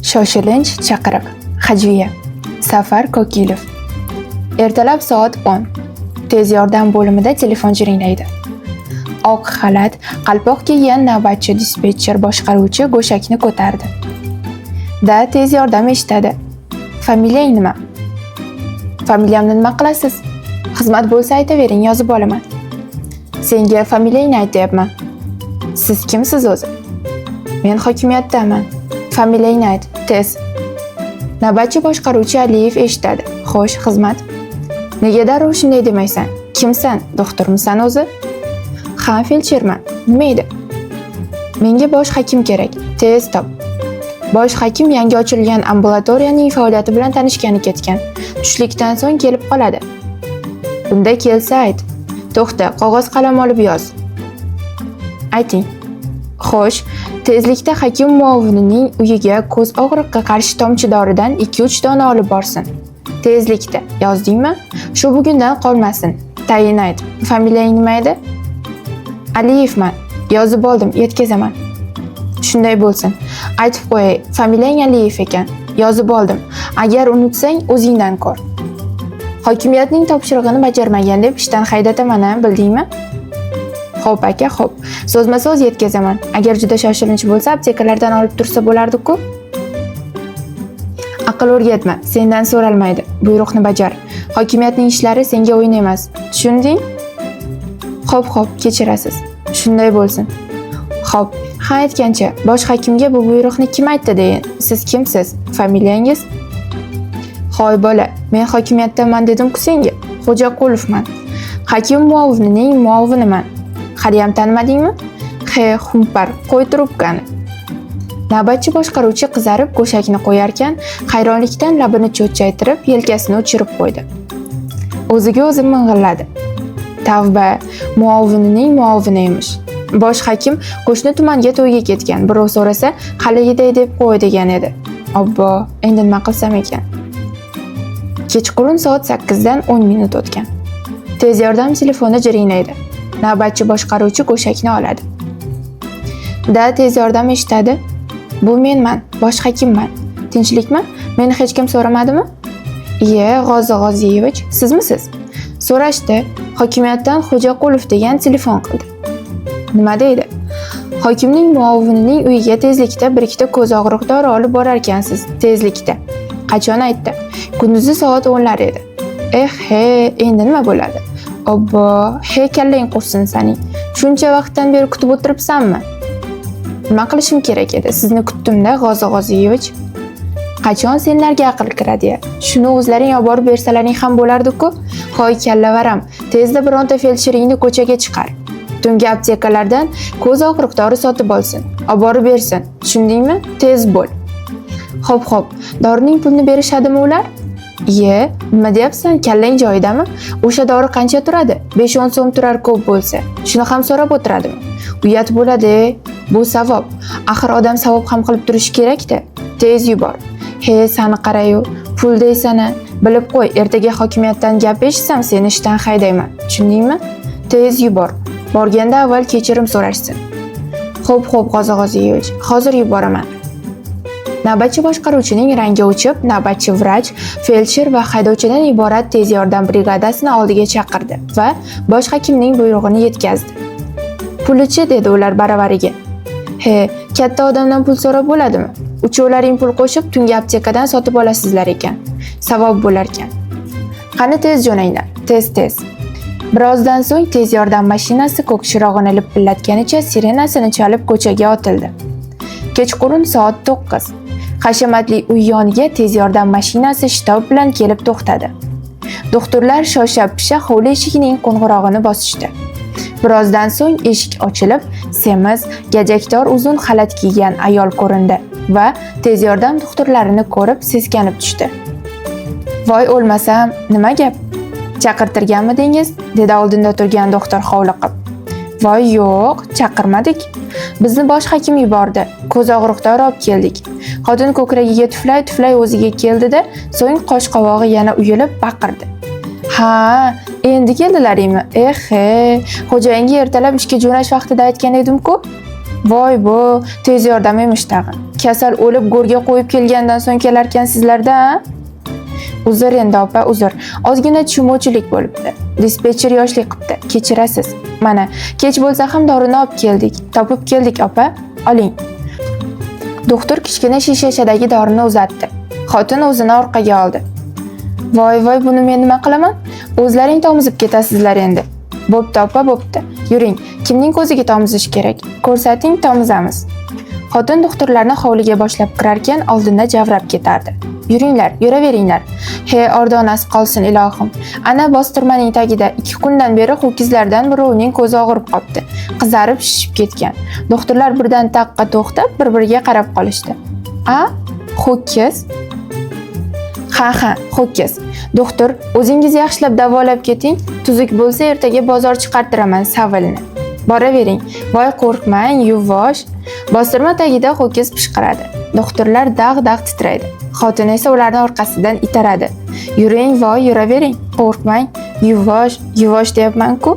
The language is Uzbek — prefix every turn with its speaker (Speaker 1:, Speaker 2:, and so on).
Speaker 1: Shoshilinch chaqiriq. Hajviya. Safar Kokilov. Ertalab soat 10. Tez yordam bo'limida telefon jiringlaydi. Oq xalat, qalpoq kiygan navbatchi dispetcher boshqaruvchi go'shakni ko'tardi. Da, tez yordam eshitadi. Familiyang nima? Familiyamni nima qilasiz? Xizmat bo'lsa aytavering, yozib olaman. Senga familiyangni aytyapman. Siz kimsiz o'zi? Men hokimiyatdaman. Familiyangni ayt, tez. Navbatchi boshqaruvchi Aliyev eshitadi. Xo'sh, xizmat. Nega darrov shunday demaysan? Kimsan? Doktormisan o'zi? Ha, feldsherman. Nima edi? Menga bosh hakim kerak. Tez top. Bosh hakim yangi ochilgan ambulatoriyaning faoliyati bilan tanishgani ketgan. Tushlikdan so'ng kelib qoladi. Unda kelsa ayt. To'xta, qog'oz qalam olib yoz. Ayting. Xo'sh, tezlikda hakim muovinining uyiga ko'z og'riqqa qarshi tomchi doridan 2-3 dona olib borsin. Tezlikda. Yozdingmi? Shu bugundan qolmasin. Tayin ayt. Familiyang nima edi? Aliyevman. Yozib oldim, yetkazaman. Shunday bo'lsin. Aytib qo'yay, familiyang Aliyev ekan. Yozib oldim. Agar unutsang, o'zingdan ko'r. Hokimiyatning topshirig'ini bajarmagan deb ishdan haydataman, a, bildingmi? Xo'p aka, xo'p. So'zma-so'z yetkazaman. Agar juda shoshilinch bo'lsa, aptekalardan olib tursa bo'lardi-ku. Aql o'rgatma, sendan so'ralmaydi. Buyruqni bajar. Hokimiyatning ishlari senga o'yin emas. Tushunding? Xo'p, xo'p, kechirasiz. Shunday bo'lsin. Xo'p, ha aytgancha, bosh hakimga bu buyruqni kim aytdi deyin. Siz kimsiz? Familiyangiz? Hoy bola, men hokimiyatdaman dedim-ku senga. Xo'jaqulovman. Hakim muovinining muoviniman. Haliyam tanimadingmi? He, xumpar, qo'y trubkani. Navbatchi boshqaruvchi qizarib go'shakni qo'yarkan, hayronlikdan labini cho'chchaytirib, yelkasini uchirib qo'ydi. O'ziga o'zi ming'illadi. Tavba, muovinining muovini emish. Bosh hakim qo'shni tumanga to'yga ketgan. Birov so'rasa, haligiday deb qo'y degan edi. Obbo, endi nima qilsam ekan? Kechqurun soat 8 dan 10 minut o'tgan. Tez yordam telefoni jiringlaydi. Navbatchi boshqaruvchi go'shakni oladi. Da, tez yordam eshitadi. Bu menman, bosh hakimman. Tinchlikmi? Meni hech kim so'ramadimi? Iye, G'ozi G'oziyevich, sizmisiz? So'rashdi. Hokimiyatdan Xo'jaqulov degan telefon qildi. Nima deydi? Hokimning muovinining uyiga tezlikda bir ikkita ko'z og'riq dori olib borarkansiz, tezlikda. Qachon aytdi? Kunduzi soat 10 lar edi. Eh, he, endi nima bo'ladi? Obbo, he kallang qursin saning. Shuncha vaqtdan beri kutib o'tiribsanmi? Nima qilishim kerak edi? Sizni kutdim-da, G'ozi G'oziyevich. Qachon senlarga aql kiradi ya? Shuni o'zlaring olib borib bersalaring ham bo'lardi-ku. Hoy kallavaram, tezda bironta feldsheringni ko'chaga chiqar. Tungi aptekalardan ko'z og'riq dori sotib olsin, olib borib bersin. Tushundingmi? Tez bo'l. Xo'p, xo'p. Dorining pulini berishadimi ular? Iye, nima deyapsan? Kallang joyidami? O'sha dori qancha turadi? 5-10 so'm turar ko'p bo'lsa. Shuni ham so'rab o'tiradimi? Uyat bo'ladi. Bu savob. Axir odam savob ham qilib turishi kerak-da. Tez yubor. He, sani qarayu, pul deysana. Bilib qo'y, ertaga hokimiyatdan gap eshitsam, seni ishdan haydayman. Tushundingmi? Tez yubor. Borganda avval kechirim so'rashsin. Xo'p, xo'p, G'ozi G'oziyevich, hozir yuboraman. Navbatchi boshqaruvchining rangi o'chib, navbatchi vrach, feldsher va haydovchidan iborat tez yordam brigadasini oldiga chaqirdi va bosh hakimning buyrug'ini yetkazdi. Pulichi, dedi ular baravariga. He, katta odamdan pul so'rab bo'ladimi? Uchovlaring pul qo'shib tungi aptekadan sotib olasizlar ekan. Savob bo'larkan. Qani tez jo'nanglar, tez-tez. Birozdan so'ng tez yordam mashinasi ko'k chirog'ini lipillatganicha sirenasini chalib ko'chaga otildi. Kechqurun soat 9. Hashamatli uy yoniga tez yordam mashinasi shitob bilan kelib to'xtadi. Doktorlar shosha-pisha hovli eshigining qo'ng'irog'ini bosishdi. Birozdan so'ng eshik ochilib, semiz, gajakdor uzun xalat kiygan ayol ko'rindi va tez yordam doktorlarini ko'rib seskanib tushdi. Voy o'lmasam, nima gap? Chaqirtirganmidingiz? Dedi oldinda turgan doktor hovliqib. Voy yo'q, chaqirmadik. Bizni bosh hakim yubordi. Ko'z og'riq dori olib keldik. Xotin ko'kragiga tuflay-tuflay o'ziga keldi-da, so'ng qosh qovog'i yana uyilib baqirdi. Ha, endi keldilaringmi? Eh, he, xo'jayinga ertalab ishga jo'nash vaqtida aytgan edim-ku. Voy bu, tez yordam emish tag'in. Kasal o'lib go'rga qo'yib kelgandan so'ng kelarkansizlarda, a? Uzr endi opa, uzr. Ozgina tushunmovchilik bo'libdi. Dispetcher yoshlik qilibdi. Kechirasiz. Mana, kech bo'lsa ham dorini olib keldik. Topib keldik opa. Oling. Doktor kichkina shishachadagi dorini uzatdi. Xotin o'zini orqaga oldi. Voy voy, buni men nima qilaman? O'zlaring tomizib ketasizlar endi. Bo'pti opa, bo'pti. Yuring, kimning ko'ziga tomizish kerak? Ko'rsating, tomizamiz. Xotin doktorlarni hovliga boshlab kirarkan oldinda javrab ketardi. Yuringlar, yuraveringlar. He, ordonasi qolsin ilohim. Ana bostirmaning tagida 2 kundan beri ho'kizlardan birovining ko'zi og'rib qopti. Qizarib shishib ketgan. Doktorlar birdan taqqa to'xtab, bir-biriga qarab qolishdi. A, ho'kiz? Ha, ha, ho'kiz. Doktor, o'zingiz yaxshilab davolab keting. Tuzuk bo'lsa ertaga bozor chiqartiraman savilni. Boravering. Voy qo'rqmang, yuvosh. Bostirma tagida ho'kiz pishqiradi. Doktorlar dag'-dag' titraydi. Xotin esa ularni orqasidan itaradi. Yuring, voy, yuravering. Qo'rqmang, yuvosh, yuvosh deyapman-ku.